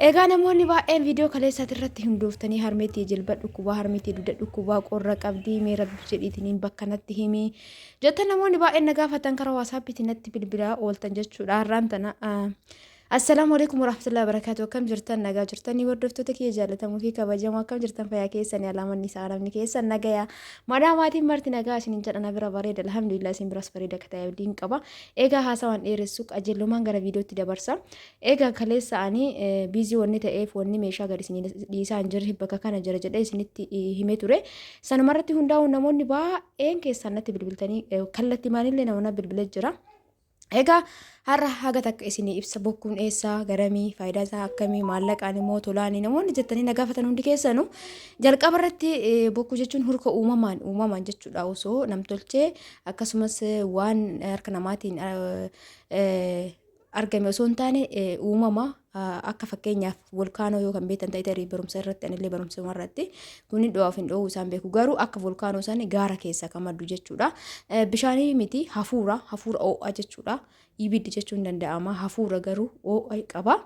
Egaa namoonni baay'een viidiyoo kaleessaati irratti hundooftanii harmeetii jilba dhukkubaa, harmeetii dugda dhukkubaa, qorra qabdii, mee rabbi jedhiitiniin bakka natti himi jettan namoonni baay'een na gaafatan karaa waasaappiitiin natti bilbilaa ooltan jechuudha. Har'aan tana Assalaamu alaikum warahmatullahi wabarakatuh. Akkam jirtan nagaa jirtanii hordoftoota kiyya jaallatamoo fi kabajamoo akkam jirtan fayyaa keessanii alaamanni isaa namni keessan nagaya. Madaa maatiin marti nagaa isinin jedha na bira bareeda alhamdulillah isin biras bareeda akka ta'e abdiin qaba. Egaa haasawaan dheeressu qajeellumaan gara viidiyootti dabarsa. Egaa kaleessa ani biizii wanni ta'eef wanni meeshaa gadi isin dhiisaa hin jirre bakka kana jira jedhee isinitti himee ture. Sanumarratti hundaa'uun namoonni baay'een keessan natti bilbiltanii kallattii maanillee namoonni bilbilee jira. Egaa har'a haga takka isinii ibsa bokkuun eessaa garamii faayidaa isaa akkamii maallaqaan immoo tolaanii namoonni jettanii na gaafatan hundi keessanu jalqaba irratti bokkuu jechuun hurka uumamaan uumamaan jechuudha osoo namtolchee akkasumas waan harka namaatiin argame osoo hin taane uumama akka fakkeenyaaf volkaanoo yoo kan beektan ta'e tarii barumsa irratti anillee barumsa irratti kun hin dho'aaf hin dho'uu isaan beeku garuu akka volkaanoo san gaara keessaa kan maddu jechuudha. Bishaanii miti hafuura hafuura oo'a jechuudha. Ibiddi jechuun danda'ama hafuura garuu oo'a qaba.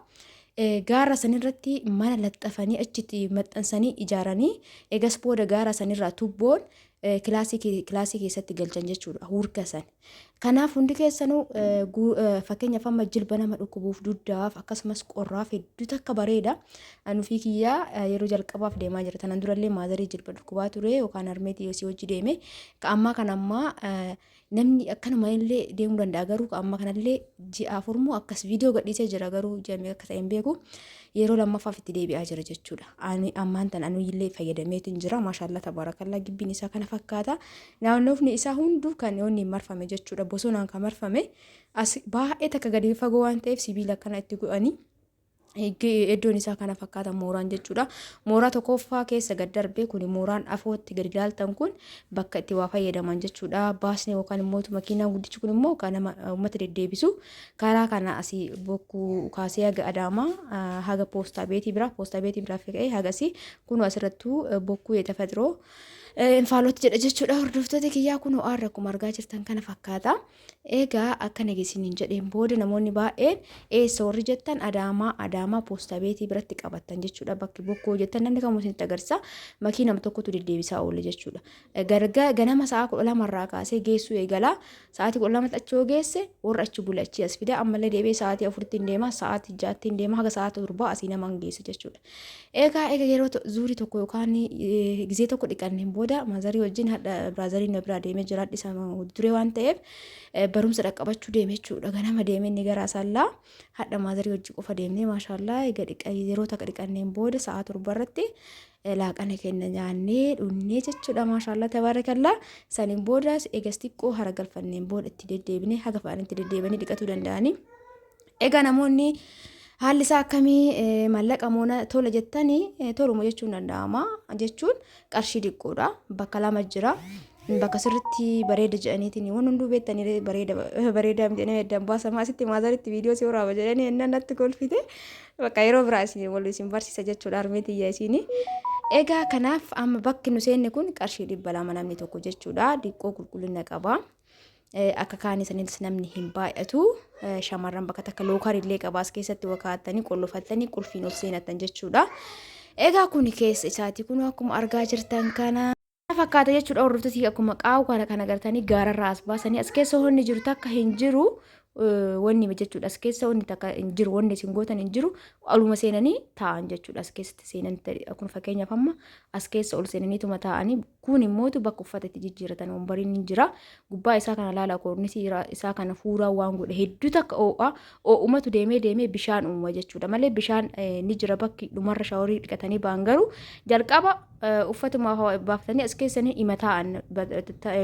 Gaara sanirratti mana laxxafanii achitti maxxansanii ijaaranii egas booda gaara sanirraa tubboon kilaasii keessatti galchan jechuudha hurka san. Kanaaf hundi keessanuu fakkeenyaaf amma jilba nama dhukkubuuf dugdaaf akkasumas qorraaf hedduu takka bareeda. Ani ofii kiyyaa yeroo jalqabaaf deemaa jira. Tanan durallee maazarii jilba dhukkubaa ture yookaan harmeetii osii hojii deeme. Ka ammaa kan ammaa namni akkanuma illee deemuu danda'a garuu ka ammaa kanallee ji'a afur moo akkas viidiyoo gadhiisee jira garuu ji'a meeqa akka ta'e hin beeku. Yeroo lammaffaaf itti deebi'aa jira jechuudha. Ani ammaan tan anu illee fayyadameetiin jira. Maashaallah tabaarakallaa gibbiin isaa kana fakkaata. Naannofni isaa hunduu kan onni marfame jechuudha. Bosonaan kan marfame. As baay'ee takka gadi fagoo waan ta'eef sibiila akkana itti godhanii iddoon isaa kana fakkaata mooraan jechuudha. Mooraa tokkoffaa keessa gad darbe kun mooraan afootti gadi ilaaltan kun bakka itti waa fayyadaman jechuudha. Baasni yookaan immoo makiinaan guddichi kun immoo kan nama uummata deddeebisu karaa kana asii bokkuu kaasee haga Adaamaa haga poostaa beetii bira poostaa beetii biraa ka'ee haga asii kun asirrattuu bokkuu yetafaxiroo Infaalot jedha jechuudha hordoftoota kiyyaa kun ho'aarra akkuma argaa jirtan kana fakkaata. Egaa akka nageessiniin jedheen booda namoonni baay'een eessa warri jettan Adaamaa Adaamaa poostaa beetii biratti qabattan jechuudha bakki bokkoo jettan namni kamuu isinitti agarsiisa makiinama tokkotu deddeebisaa oole jechuudha. Garga ganama sa'a 12 irraa kaasee geessuu eegala sa'aatii 12tti achi yoo geesse warra achi bule achi as fida ammallee deebi'ee sa'aatii 4tti hin deema sa'aatii 6tti hin deema haga sa'aatii 7 asii nama hin geessa jechuudha. Egaa yeroo zuurii tokko yookaan gizee tokko dhiqanneen booda maazarii wajjin hadha biraazariin na biraa deemee jira hadhi isaa duree waan ta'eef barumsa dhaqqabachuu deeme jechuudha. Ganama deemee inni gara asallaa hadha maazarii wajjin qofa deemnee maashaallaa egaa yeroo takka dhiqanneen booda sa'a 7 irratti laaqana kenna nyaannee dhunnee jechuudha maashaallaa tabaarakallaa saniin boodas eegas xiqqoo hara galfanneen booda itti deddeebinee haga fa'aan itti deddeebanii dhiqatuu danda'anii. Egaa namoonni haalli isaa akkamii maallaqa moona tola jettanii toluma jechuun danda'ama jechuun qarshii xiqqoodha bakka lama jira bakka sirritti bareeda jedhaniitiin waan hunduu beektanii bareeda bareedaa miti jedhanii addaan baasamaa asitti maazaritti viidiyoo si waraaba jedhanii ennaan natti kolfite bakka yeroo biraa isin wal isin barsiisa jechuudha harmee tiyya isiini. Egaa kanaaf amma bakki nu seenne kun qarshii 200 namni tokko jechuudha diqqoo qulqullina qaba. Akka kaanii sanitti namni hin baay'atu. Shamarran bakka takka lookar illee qaba as keessatti wakaattanii qollofattanii qulfiin ol seenattan jechuudha. Egaa kuni keessa isaati kun akkuma argaa jirtan kana. Fakkaata jechuudha hordoftoota akkuma qaawwa kana kan agartanii gaararraa as baasanii as keessa wanni jiru takka hin jiru wanni jechuudha as keessa wanni takka hin jiru wanni isin gootan hin jiru oluma seenanii taa'an jechuudha as keessatti seenan kun fakkeenyaaf amma as keessa ol seenaniituma taa'anii Kun immootu bakka uffata itti jijjiiratan wombariin ni jira. Gubbaa isaa kana laala koornisii isaa kana fuuraa waan godhe hedduu takka oo'a. Oo'umatu deemee deemee bishaan uuma jechuudha. Malee bishaan ni jira bakki dhumarra shaaworii dhiqatanii ba'an garuu jalqaba uffatuma baafatanii as keessanii ima taa'an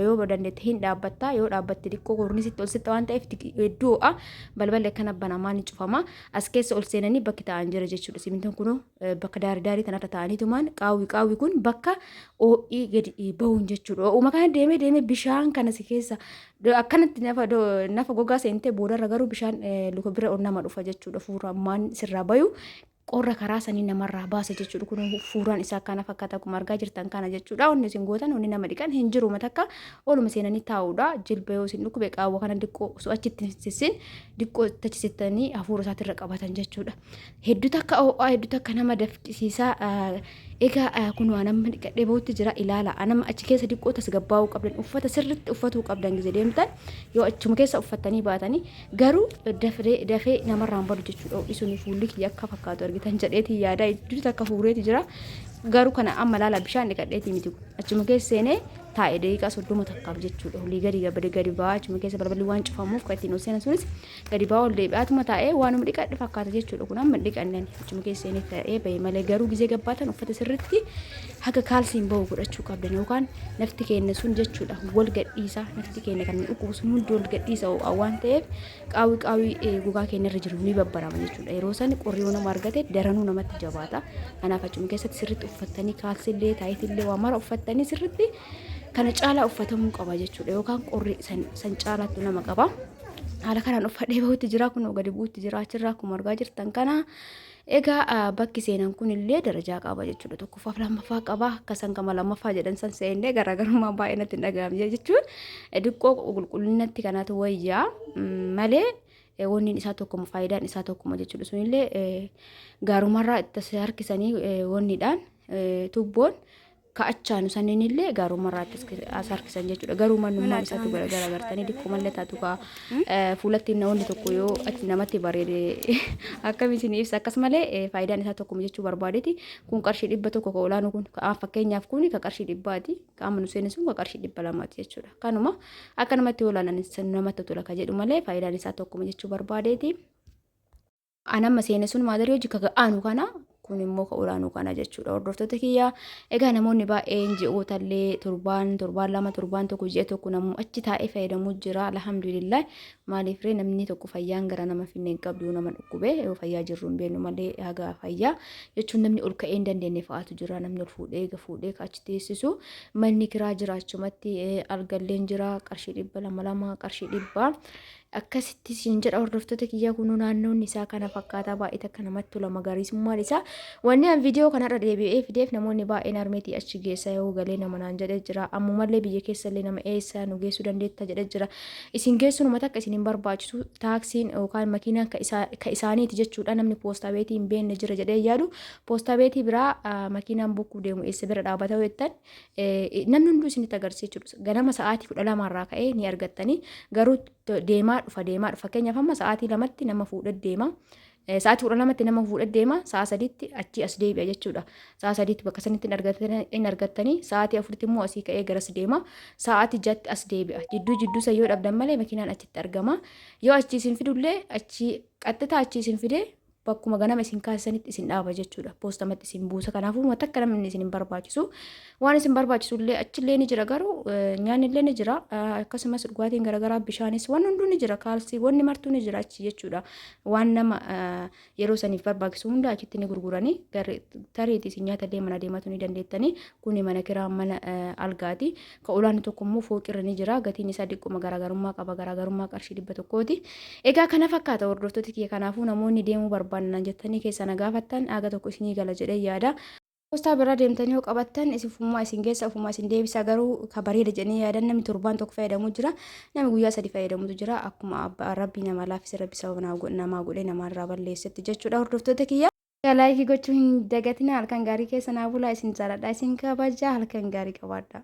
yoo dandeette hin dhaabbatta yoo dhaabbatte xiqqoo koornisitti ol sitta waan ta'eef hedduu oo'a. Balballi akkana banamaa ni cufama. As keessa ol seenanii bakki taa'an jira jechuudha. Simintoon kunoo bakka daarii daarii tanarra ta'aniitumaan qaawwi qaawwi kun bakka oo'ii gadi bahuun jechuudha. Oo'uma kana deemee deemee bishaan kana si keessa akkanatti nafa nafa gogaa seentee boodarra garuu bishaan luka bira ol nama dhufa jechuudha. Fuura ammaan sirraa bayu Qorra karaa sanii namarraa baasa jechuudha. Kun fuuraan isaa kana fakkaata akkuma argaa jirtan kana jechuudha. Wanni isin gootan wanni nama dhiqan hin jiru matakka oluma seenanii taa'uudha. Jilba yoo isin dhukkube qaawwa kana diqqoo osoo achitti hin sissin diqqoo itti achi sittanii hafuura isaatirra qabatan jechuudha. Hedduu takka ho'aa hedduu takka nama dafqisiisa. Egaa kun waan amma dhiqadhee bahutti jira ilaala. Anama achi keessa diqqoo tasgabbaa'uu qabdan uffata sirriitti uffatuu qabdan gizee deemtan yoo achuma keessa uffattanii baatanii garuu dafee dafee namarraan badu jechuudha. Ho'i suni fuulli kiyya akka fakkaatu argitan jedheetii yaada hedduu takka fuureeti jira. Garuu kana amma laala bishaan dhiqadheetii miti achuma keessa seenee taa'e daqiiqaa 30 takkaaf jechuudha. Olii gadi gadi gadi ba'aa achuma keessa balballi waan cufamuuf kan ittiin ol seenan sunis gadi ba'aa ol deebi'aatuma taa'ee waanuma dhiqadhe fakkaata jechuudha. Kun amma dhiqanne ani achuma keessa seenee taa'ee bahe malee garuu gizee gabbaatan uffata sirriitti haga kaalsiin bahu godhachuu qabdan yookaan nafti keenya sun jechuudha wal gadhiisa nafti keenya kan dhukkubu sun hundi wal gadhiisa ho'aa waan ta'eef qaawwi qaawwi gogaa keenya irra jiru ni babbarama jechuudha. Yeroo san qorri yoo nama argate daranuu namatti jabaata. Kanaaf achuma keessatti sirriitti uffattanii kaalsillee taayitillee waa mara uffattanii sirriitti kana caalaa uffatamuu qaba jechuudha yookaan qorri san caalaattu nama qaba. Haala kanaan uffadhee bahutti jira kunoo gadi bu'utti jira achirraa akkuma argaa jirtan kana. Egaa bakki seenan kun illee darajaa qaba jechuudha. Tokkoffaaf lammaffaa qaba. Akka san kama lammaffaa jedhan san seennee garaagarummaa baay'ee natti hin dhaga'amne jechuun diqqoo qulqullinatti kanatu wayyaa malee wanni isaa tokkuma faayidaan isaa tokkuma jechuudha. Sunillee gaarumarraa itti harkisanii wanniidhaan tubboon ka'achaanu sanniin illee gaarumarraa itti as harkisan jechuudha. Garuu mannummaan isaatu garagara agartanii diqquma illee taatu kaa fuulatti wanni tokko yoo achi namatti bareede akkami isin ibsa akkas malee faayidaan isaa tokkuma jechuu barbaadeeti. Kun qarshii 100 ka olaanu kun fakkeenyaaf kun ka qarshii 100ti ka amma nu seene sun ka qarshii 200ti jechuudha. Kanuma akka namatti yoo ilaalan namatti tola ka jedhu malee faayidaan isaa tokkuma jechuu barbaadeeti. An amma seene sun maadarii hojii ka aanu kana kun immoo ka olaanuu kana jechuudha. Hordoftoota kiyya egaa namoonni baay'een ji'ootallee torbaan torbaan lama torbaan tokko ji'a tokko namuu achi taa'ee fayyadamuu jira. Alhamdulillah maaliif ree namni tokko fayyaan gara nama finne hin qabdu yoo nama dhukkube yoo fayyaa jirru hin beeknu malee haga fayyaa jechuun namni ol ka'ee hin dandeenye fa'aatu jira. Namni ol fuudhee ga fuudhee ka achi teessisu manni kiraa jira achumatti algalleen jira qarshii 200 lama qarshii 100. Akkasitti siin jedha hordoftoota kiyya kunuu naannoon isaa kana fakkaataa baay'ee takka namatti tola magariisummaan isaa. Wanni an viidiyoo kanarra deebi'ee fideef namoonni baay'een harmeetii achi geessa yoo galee nama naan jedhee jira. Ammumallee biyya keessallee nama eessa nu geessuu dandeetta jedhee jira. Isin geessuun uummata akka isin hin barbaachisu taaksiin yookaan makiinaan ka isaaniiti jechuudha. Namni poostaa beetii hin beekne jira jedhee yaadu poostaa beetii biraa makiinaan bokkuu deemu eessa bira dhaabata yoo jettan namni hunduu isinitti agarsiisa jechuudha. Ganama sa'aatii 12 irraa ka'ee ni argattanii garuu deemaa dhufa deemaa dhufa. Fakkeenyaaf amma sa'aatii 2tti nama fuudhee deema. Sa'aatii 12tti nama fuudhee deema. Sa'a 3tti achii as deebi'a jechuudha. Sa'a 3tti bakka sanitti hin argattanii sa'aatii 4tti immoo asii ka'ee garas deema. Sa'aatii 6tti as deebi'a. Jidduu jidduu san yoo dhabdan malee makiinaan achitti argama. Yoo achii isin fidullee achii qaxxitaa achii isin fidee bakkuma ganama isin kaasisanitti isin dhaaba jechuudha. Poostamatti isin buusa. Kanaafuu wanta akka namni isin hin barbaachisu. Waan isin barbaachisu illee achillee ni jira garuu nyaanni illee ni jira. Akkasumas dhugaatiin garaagaraa bishaanis waan hunduu ni jira. Kaalsii wanni martuu ni jira achi jechuudha. Waan nama yeroo saniif barbaachisu hunda achitti ni gurguranii tariitii isin nyaata illee mana deematu ni dandeettanii. Kuni mana kiraa mana algaati. Ka olaanu tokko immoo fooqirra ni jira. Gatiin isaa diqquma garaagarummaa qaba. Garaagarummaa qarshii 100ti. Egaa kana fakkaata hordoftoota kiyya. Kanaafuu namoonni deemuu barbaannan jettanii keessa na gaafattan haga tokko isinii gala jedhee yaada. Poostaa biraa deemtanii yoo qabattan isin isin geessa ofumaa isin deebisa garuu ka bareeda jedhanii yaadan namni torbaan tokko fayyadamuu jira. Namni guyyaa sadi fayyadamutu jira. Akkuma abbaa rabbii nama laaffise rabbi sababa namaa godhee namaarraa balleessetti jechuudha hordoftoota kiyya. Laayikii gochuu hin dagatinaa halkan gaarii keessa naa bulaa isin jaaladha isin kabaja halkan gaarii qabaadha.